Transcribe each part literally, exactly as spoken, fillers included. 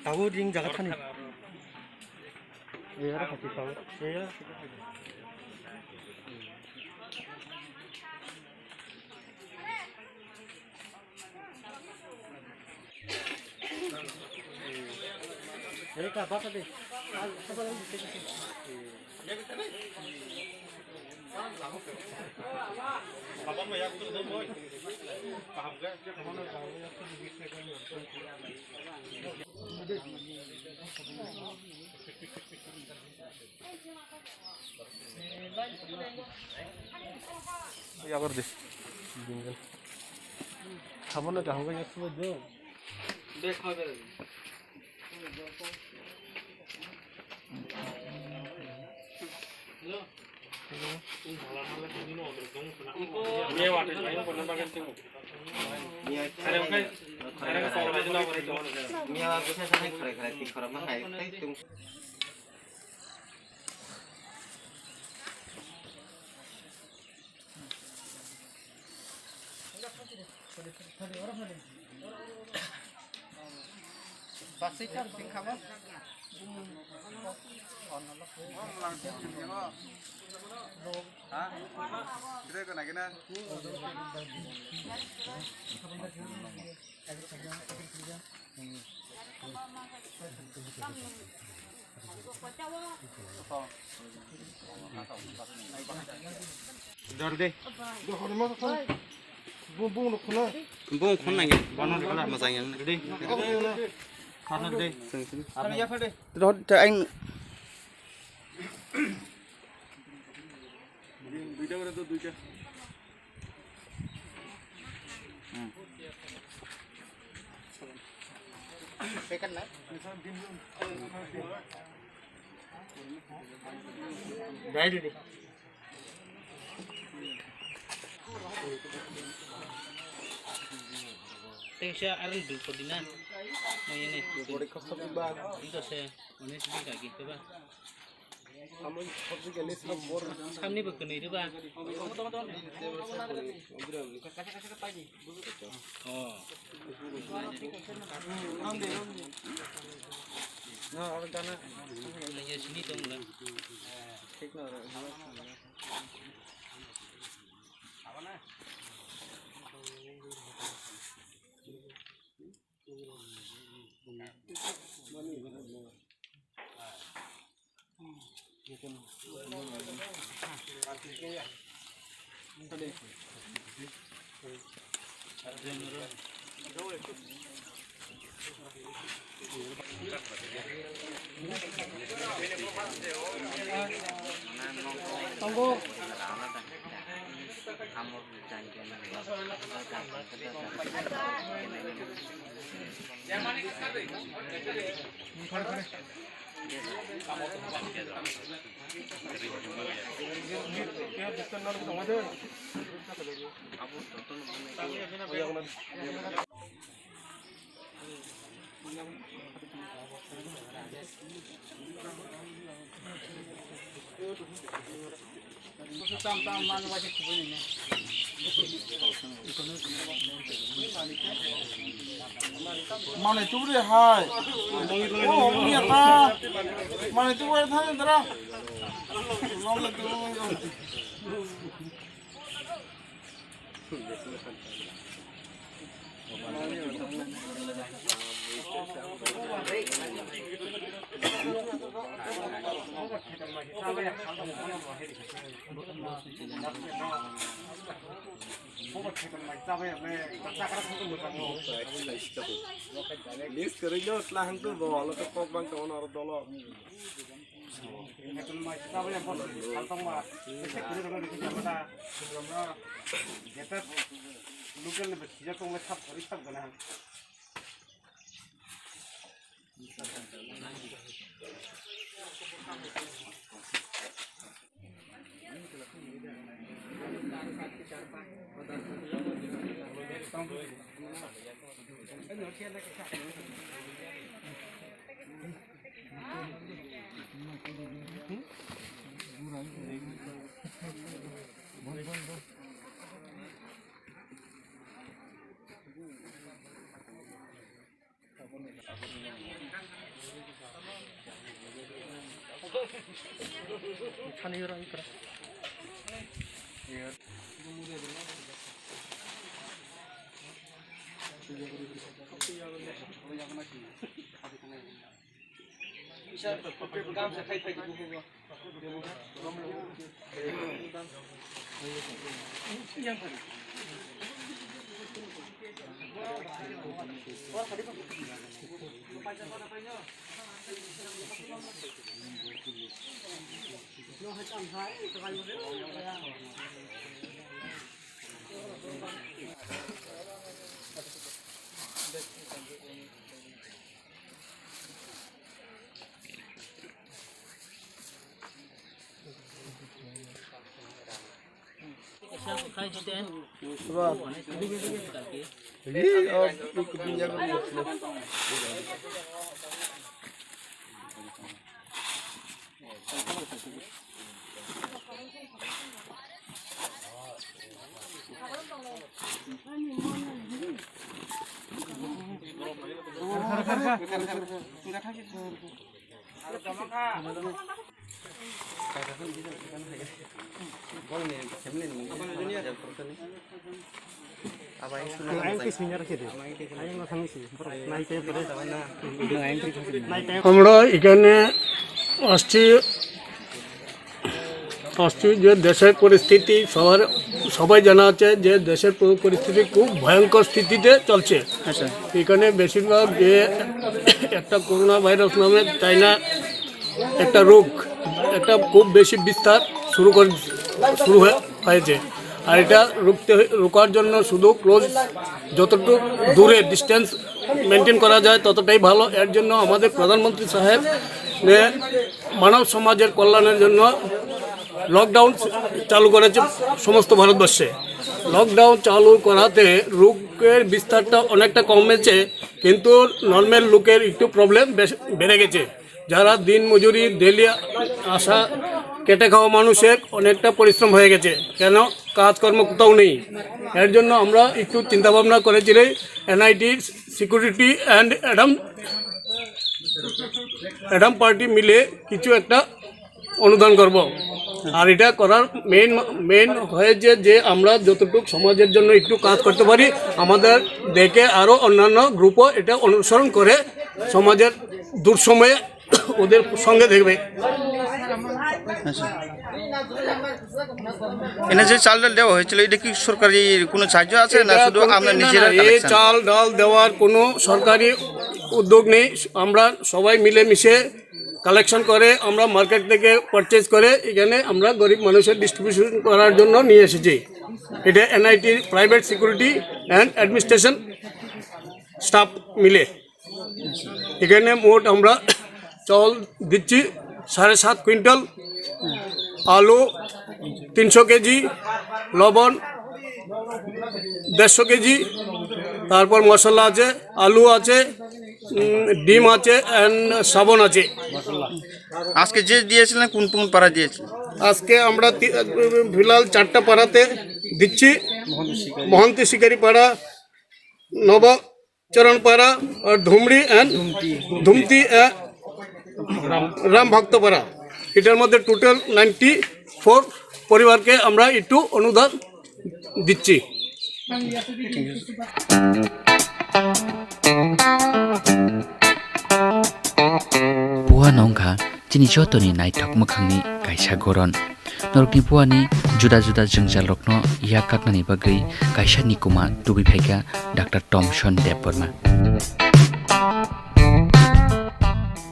Tabuk ring jaga thani. Eh, aro khati tabuk. Eh, aro. Eh, ka baka de. Yabar de. Bingan. Habana kaham ka yaksu do. Bek khabe. Dor de. Bung, bung no khuna. Bung khun nang ya. Bono de kala majang yang. De. Khana de. Sing sing. Ano ya phade. Rod ta ang. Duita kore to duita. Tengsa aran dul kodina. Moyene. Bori khosok ba. Ito se, ones bi kaki, ba. Samni bo kwnwi rwba. Oh. Sini tong le. Mane tubri hai. Oh, mia ta. Mane tubri thani dara. Long le tu. Miss kwrwino tla hwnkhe bo, alo khe kok bang tongo aro dolo. Local ni bwsija tongmani sab kwrwi sab gana. আমরা এখানে আসছি, আসছি যে দেশের পরিস্থিতি সবার, সবাই জানা আছে যে দেশের প-, পরিস্থিতি খুব ভয়ঙ্কর স্থিতিতে চলছে। আচ্ছা। এখানে বেশিরভাগ যে একটা করোনা ভাইরাস নামে চাইনা একটা রোগ, একটা খুব বেশি বিস্তার শুরু করে, শুরু হয়ে, হয়েছে। আর এটা রুখতে, রোকার জন্য শুধু ক্লোজ, যতটুকু দূরে ডিস্টেন্স মেনটেন করা যায় ততটাই ভালো। এর জন্য আমাদের প্রধানমন্ত্রী সাহেব, এ, মানব সমাজের কল্যাণের জন্য লকডাউন চালু করেছে সমস্ত ভারতবর্ষে। লকডাউন চালু করাতে রোগের বিস্তারটা অনেকটা কমেছে, কিন্তু নর্মাল লোকের একটু প্রবলেম বেশ বেড়ে গেছে। যারা দিন মজুরি, ডেলি আসা খেটে খাওয়া মানুষের অনেকটা পরিশ্রম হয়ে গেছে, কেন কাজকর্ম কোথাও নেই। এর জন্য আমরা একটু চিন্তা ভাবনা করেছি, NIT security and Adam, Adam party মিলে কিছু একটা অনুদান করব। আর এটা করার মেইন, মেইন হয়েছে যে আমরা যতটুকু সমাজের জন্য একটু কাজ করতে পারি, আমাদের দেখে আরও অন্যান্য গ্রুপও এটা অনুসরণ করে সমাজের দুঃসময়ে ওদের সঙ্গে দেখবে। আচ্ছা। এনে যে চাল ডাল দেওয়া হয়েছিল, এটা কি সরকারি কোনো সাহায্য আছে না এটা শুধু কোনো, আমরা না, নিজেরা না, এই কালেকশন? চাল ডাল দেওয়ার কোনো সরকারি উদ্যোগ নেই। আমরা সবাই মিলেমিশে কালেকশন করে, আমরা মার্কেট থেকে পারচেজ করে এখানে আমরা গরিব মানুষের ডিস্ট্রিবিউশন করার জন্য নিয়ে এসেছি। এটা এনআইটির private security and administration staff মিলে। এখানে মোট আমরা চাউল দিচ্ছি সাড়ে সাত কুইন্টাল, আলু তিনশো কেজি, লবণ দেড়শো কেজি, তারপর মশলা আছে, আলু আছে, উম, ডিম আছে, অ্যান্ড সাবন আছে। আজকে যে দিয়েছিলেন, কোন কোন পাড়া দিয়েছিলেন? আজকে আমরা তি-, ফিলহাল চারটা পাড়াতে দিচ্ছি। মহান্তি শিকারি পাড়া, নবচরণ পাড়া, আর ধুমড়ি অ্যান্ড ধুমতি, আহ, রাম ভক্ত পাড়া। এটার মধ্যে টোটাল নাইনটি ফোর পরিবারকে আমরা একটু অনুদান দিচ্ছি। Buano wngkha chini jotoni naithok mwkhangni kaisa goron. Norokni buani juda juda jwngjalrokno yak kaknani bagwi kaisa nikuma tubui phaikha Doctor Thomson Debbarma.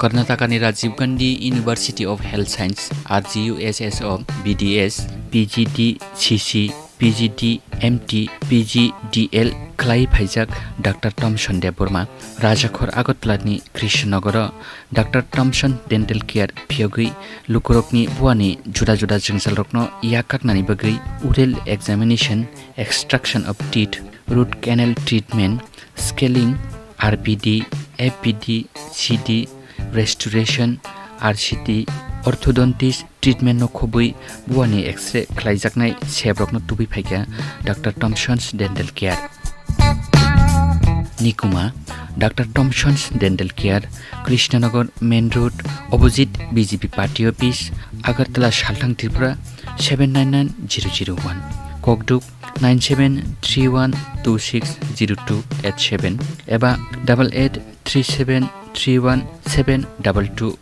Karnatakani Rajiv Gandhi University of Health Science, R G U S S o B D S, P G D C C, P G D M T, P G D L khlai phaijak Doctor Thomson Debbarma, Rajakhor Agartala ni Krishnanagar o Doctor Thomson Dental Care phiyogwi lukurokni buani juda juda jwngjalrokno yak kaknani bagwi oral examination, extraction of teeth, root canal treatment, scaling, R P D, F P D, C D, restoration, R C T, orthodontist treatment no khobwi buani X-ray khlaijaknai sebrokno tubui phaikha Doctor Thomson's Dental Care. Nikuma, Doctor Thomson's Dental Care, Krishnanagar Main Road, opposite B J P Party Office, Agartala, Salthang, Tripura, seven nine nine zero zero one. Kokduk, nine seven three one two six zero two eight seven eba double eight three seven three one seven double two